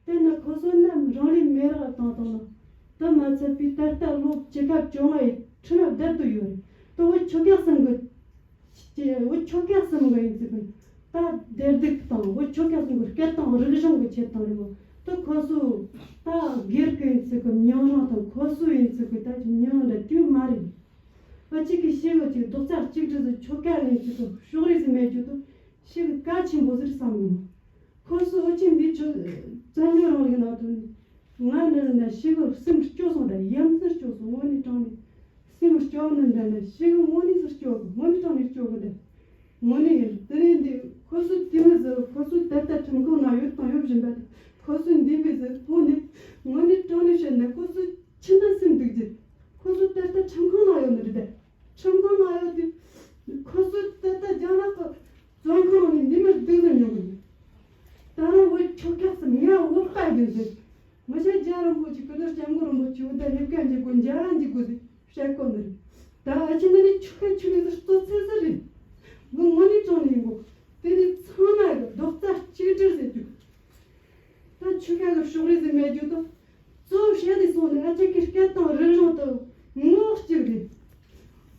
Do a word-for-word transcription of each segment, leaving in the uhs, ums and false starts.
དེ་ནི་ཁོ་ཚོ་རྣམས་རང་ལུས་མེ་རག་བཏང་བཏང་ན། དེ་མ་ཚད་པའི་ད་ལྟ་ལོ་བཅུ་ཁ་བཅོ་ལྔ་ཡི་ཁྲི་རབས་བརྡལ་དུ་ཡོད་རེད། དེ་བོད་ཆོལ་ཁ་གསུམ་གི་བོད་ཆོལ་ཁ་གསུམ་གི་ཡིན་ཚུལ་གི་ད་བདེ་སྡུག་དང་བོད་ཆོལ་ཁ་གསུམ་གི་སྐད་དང་རིག་གཞུང་གི་ཆེད་དང་རེད་མོ། དེ་ཁོ་ཚོ་ད་སྒེར་གི་ཡིན་ཚུལ་གི་མྱིང་རང་དང་ཁོ་ཚོ་ཡིན་ཚུལ་གི་ད་ཅིག་མྱིང་འདྲ་དུས་མ་རེད། ཨ་ཅིག་གི་ཤེས་གི་ཅིག་རྡོག་རྩ་གཅིག་སྒྲིལ་ཟིག་ཆོལ་ཁ་ཡིན་ཚུལ་གི་ཕྱོགས་རིས་ཟིག་མེད་རྒྱུ་དེ་ཤེས་གི་གལ་ཆེན་པོ་ཟིག་བསམ་གི་མོ། ཁོ་ཚོ་འུ་ཅག་འདི་ཆོ་བཙན་བྱོལ་རིང་ལུགས་ནང་དུ་ང་འདི་ན་ཤི་གི་སེམས་སྐྱོ་སོང་ད་ཡ་མཚན་སྐྱོ་སོང་། དངོས་གནས་དྲང་ནས་སེམས་སྐྱོ་ནི་འདི་ན་ཤི་གི་དངོས་གནས་སུ་སྐྱོ་གི། དངོས་གནས་དྲང་ནས་སྐྱོ་གི་འདི་དངོས་གནས་ཡིན། དེ་ནས་འདི་ཁོ་ཚོ་དེ་མི་ཟེར། ཁོ་ཚོ་ད་ལྟ་ཁྲིམས་ཁང་ནང་ཡོད་དང་ཡོད་བཞིན་པ་དང་ཁོ་ཚོ་འདི་མི་ཟེར། ཐོག་ནས་དངོས་གནས་དྲང་ནས་བཤད་ན་ཁོ་ཚོ་ཕྱི་ན་སེམས་སྡུག་རྒྱུ། ཁོ་ཚོ་ད་ལྟ་ཁྲིམས་ཁང་ནང་ཡོད་ནི་རེད་དེ། ཁྲིམས་ཁང་ནང་ཡོད་དུས་ཁོ་ཚོ་ད་ལྟ་རྒྱ་ནག་གི་བཙོན་ཁང་ནང་ནས་འདི་མི་སྡུག་ནི་མྱོང་གི་ཡོད། ད་རུང་བོད་ཆོལ་ཁ་གསུམ་ཡ་བོད་པ་ཡིན་ཟེར། མི་ཤེས། རྒྱལ་རིན་པོ་ཆེ་སྐུ་ཚེ་སྐྱབས་མགོན་རིན་པོ་ཆེ་འོ་ད་ལེབ་ཀ་འཇིག་དགོས་འཇའ་ར་འཇིག་དགོས་ཟེར་བཤད་གོ་ནི་རེད། ད་ཨ་ཆེ་ན་ནི་ཆོལ་ཁ་ཆོལ་ཁ་ཟེར་གཙོ་ཚད་ཟེར་རེད། དངོས་གནས་དྲང་ནས་ཡིན་གོ། དེ་ནི་ཚང་མ་གི་རྡོག་རྩ་གཅིག་སྒྲིལ་ཟེར་རྒྱུ། ད་ཆོལ་ཁ་གི་ཕྱོགས་རིས་ཟིག་མེད་རྒྱུ་དང་། གཙོ་བོ་བཤད་ནས་སོང་ནས་ཨ་ཅག་གི་སྐད་དང་རིག་གཞུང་དང་ངོ་བོ་གཅིག་རེད།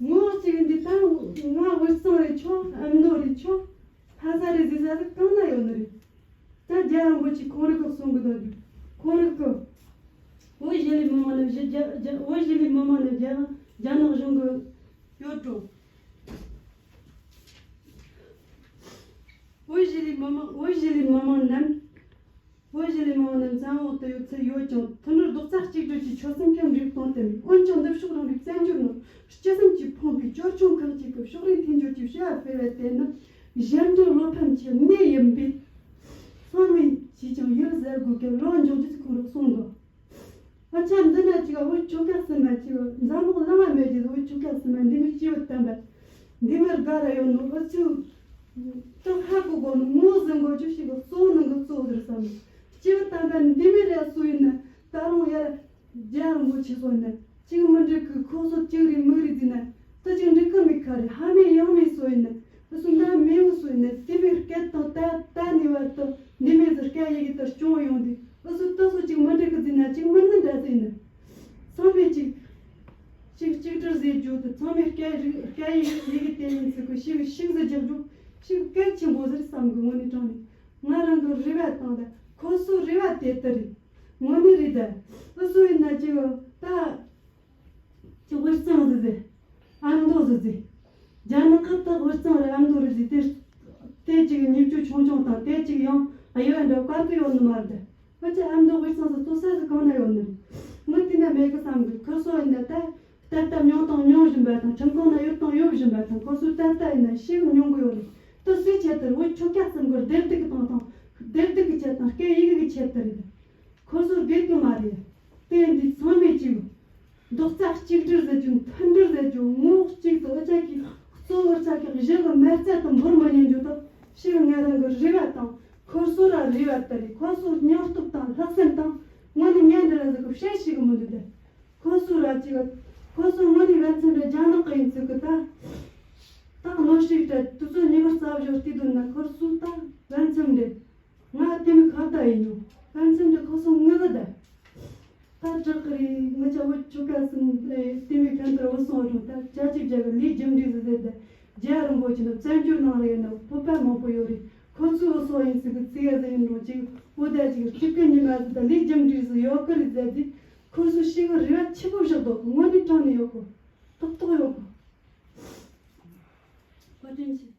ངོ་བོ་གཅིག་འདི་ད་ང་དབུས་གཙང་རེད་ཆོག་ཨ་མདོ་རེད་ཆོག་ལྷ་ས་རེད་ཟེར་ས་ཟིག་གང་ན་ཡོད་ནི་རེད། ད་རྒྱལ་བ་རིན་པོ་ཆེ་ཁོང་རང་གི་གསུང་གི་འདུག་ཁོང་རང་གི་བོད་གཞིས་ལུས་མི་མང་རྣམས་རྒྱ་རྒྱ་བོད་གཞིས་ལུས་མི་མང་རྣམས་རྒྱ་རྒྱ་ནག་གཞུང་གི་ཡོད་འགྲོ། བོད་གཞིས་ལུས་མི་མང་བོད་གཞིས་ལུས་མི་མང་རྣམས། བོད་གཞིས་ལུས་མི་མང་རྣམས་བཙན་འོག་ཏུ་ཡོད་ཚུལ་ཡོད་ཀྱང་མཐུན་སྒྲིལ་རྡོག་རྩ་གཅིག་སྒྲིལ་གྱིས་ཆོལ་གསུམ་མཐུན་སྒྲིལ་དང་བསྟུན། འོན་ཀྱང་འདི་ཕྱོགས་རང་རེའི་བཙན་བྱོལ་ནང་སྤྱི་སེམས་ཀྱིས་ཕོངས་པའི་ཅོལ་ཆུང་ཁག་ཅིག་གིས་ཕྱོགས་རིས་འཐེན་འཁྱེར་གྱི་བྱ་བ་སྤེལ་བ་དེ་ནི་གཞན་དོན་བློ་ཕམ་གྱི་གནས་ཡིན་པས། ཚང་མས་ཅིས་ཀྱང་ཡིད་གཟབ་དགོས་གལ་ལོ་འཇོག་རྒྱུ་ཁོང་རང་གསུངས་འདུག་ཨ་ཅག་འདི་ན་ཅིག་བོད་ཆོལ་ཁ་གསུམ་མ་ཅིག་འཛམ་བུ་གླིང་ང་མེད་ཀྱི་བོད་ཆོལ་ཁ་གསུམ་མ་འདི་མི་སྐྱེས་བུ་དམ་པ་འདི་མི་དགའ་ར་ཡོད་ནོ། ཨ་ཚུ་ཏོག་ཧ་གོ་གོ་ནོ་ངོ་ཟིན་གོ་ཅུ་ཞིག་གི་གཙོ་བོ་ནང་གི་གཙོ་བོ་ཟེར་བསམ་ནོ། སྐྱེས་བུ་དམ་པ་འདི་མི་རེ་སུ་ཡིན་ན་ད་རུང་ཡར་རྒྱལ་རིན་པོ་ཆེ་སོ་ཡིན་ན་ཅིག་མི་འགྲིག་གི། ཁོ་ཚོ་ཅིག་རེད་མི་རེད་ཟེར་ན་ད་ཅིག་འགྲིག་གི་མེད་ཁ་རེད། ཧ་མེད་ཡང་མེད་སོ་ཡིན་ན། ཨ་སུ་ན་མེའུ་སུ་ནས་དེ་མོའི་སྐད་དང་ད་ད་ནི་བར་དུ་འདི་མོའི་ཟུར་སྐད་ཡི་གེ་དུ་སྐྱོང་ཡོང་དུས་ཨ་སུ་ཏོ་སུ་ཅིག་མི་འགྲིག་གི་ཟིན་ན་ཅིག་མི་ནི་འདྲ་ཟིན་ན། ཚང་མས་ཅིག་ཅིག་གཅིག་སྒྲིལ་ཟེར་རྒྱུ་དུ་ཚང་མས་སྐད་རིག་སྐད་ཡི་ཡི་གེ་དེ་ཡིན་ཚུལ་གི་ཤིག་ཤིག་ཟེར་རྒྱག་རྒྱུ་ཤིག་གལ་ཆེན་པོ་ཟེར་བསམ་གི། དངོས་གནས་དྲང་ནས་ང་རང་གི་རེ་བ་དང་ད་ཁོ་སུ་རེ་བ་དེ་ལྟར་རེད། དངོས་གནས་རེད་ད། ཨ་སུ་ཡིན་ན་ཅིག་ད། ཅིག་དབུས་གཙང་ཟེར་ཟེར། ཨ་མདོ་ཟེར་ཟེར། རྒྱ་ནག་གི་ད་དབུས་གཙང་རེད་ཨ་མདོ་རེད་ཟེར་དེ། དེ་ཅིག་མྱི་སྤྱོད་ཆུང་ཆུང་དང་དེ་ཅིག་ཡང་དབྱེ་བ་འདྲ་བཀར་གི་ཡོད་ནི་མ་རེད། ང་ཚོ་ཨ་མདོ་དབུས་གཙང་ཟེར་ལྟོ་ས་ཟེར་གང་ན་ཡོད་ནི་རེད། ངས་དེ་ན་མེད་གི་བསམ་གི། ཁུར་སོ་ཡིན་ན་ད་ད་ལྟ་མྱོང་དང་མྱོང་བཞིན་པ་དང་ཁྲིམས་ཁང་ན་ཡོད་དང་ཡོད་བཞིན་པ་དང་ཁོ་ཚོ་ད་ལྟ་ཡིན་ན་ཤེས་གི་མྱོང་གི་ཡོད་རེད། ད་སུའི་ཆེད་དུ་བོད་ཆོལ་ཁ་གསུམ་གི་བདེ་སྡུག་གི་དང་དང་བདེ་སྡུག་གི་ཆེད་དང་སྐད་ཡིག་གི་ཆེད་དུ་རེད། ཁོ་ཚོ་དགོས་གི་མ་རེད། དེ་འདི་ཚང་མས་ཅིག་རྡོག་རྩ་གཅིག་སྒྲིལ་ཟེར་རྒྱུ་མཐུན་སྒྲིལ་ཟེར་རྒྱུ་ངོ་བོ་གཅིག་ཏུ་ཨ་ཅག་གི་གཙོ་བོ་ཨ་ཅག་གི་གཞི་གི་མ་རྩ་དང་འབུར་མ་ཉན་རྒྱུ་དང་ཞེས་ང་རང་གི་རེ་བ་དང་ཁོ་ཚོ་ར་རེ་བ་ལྟར་རེད། ཁོ་ཚོ་སྙིང་སྟོབས་དང་ལྷག་བསམ་དང་དངོས་གནས་ངན་འདི་ར་ཟིག་གི་བཤད་ཤེས་གི་མི་འདུག་ད་ཁོ་ཚོ་ར་ཅིག་ཁོ་ཚོ་དངོས་གནས་ཕན་ཚུན་ར་རྒྱ་ནག་གི་ཡིན་ཚུལ་གི་ད་ད་ལོ་ཞིག་ད་དུས་ཚོད་ཉི་མ་རྩ་བཞོ་བལྟས་དུས་ན་ཁོ་ཚོ་ད་ཕན་ཚུན་རེད། ང་དེ་མི་ཁ་བརྡ་ཡིན་ནོ། ཕན་ཚུན་དུ་ཁོ་སོང་ངུ་གི་བསྡད། ད་དྲག་གི་རེད། ང་ཅག་བོད་ཆོལ་ཁ་གསུམ་དེ་མི་ཁ་འདར་བུད་སོང་རུང་ད་ཅ་ཅིག་བྱ་གི་ལས་རྒྱུ་འབྲས་སུ་ཟེར་ཏེ་རྒྱལ་རིན་པོ་ཆེ་ནི་བཙན་བྱོལ་ནང་ལ་ཡིན་ན་བོད་པ་མང་པོ་ཡོད་རེད། ཁོ་ཚོས་བུད་སོང་ཡིན་ཟིག་གི་ཚིག་ཡ་ཟེར་ཡིན་རུང་ཅིག་བོད་ད་ཅིག་སྤྱི་སྐད་ཉི་མ་ཟིག་ད་ལས་རྒྱུ་འབྲས་སུ་ཡོད་གི་རེད་ཟེར་ཏེ་ཁོ་ཚོས་ཤེས་གི་རེ་བ་ཆེ་པོ་བཞག་འདུག་དངོས་གནས་དྲང་ནས་ཡོད་གི། ཏག་ཏག་ཡོད་གི། བཀའ་དྲིན་ཆེ།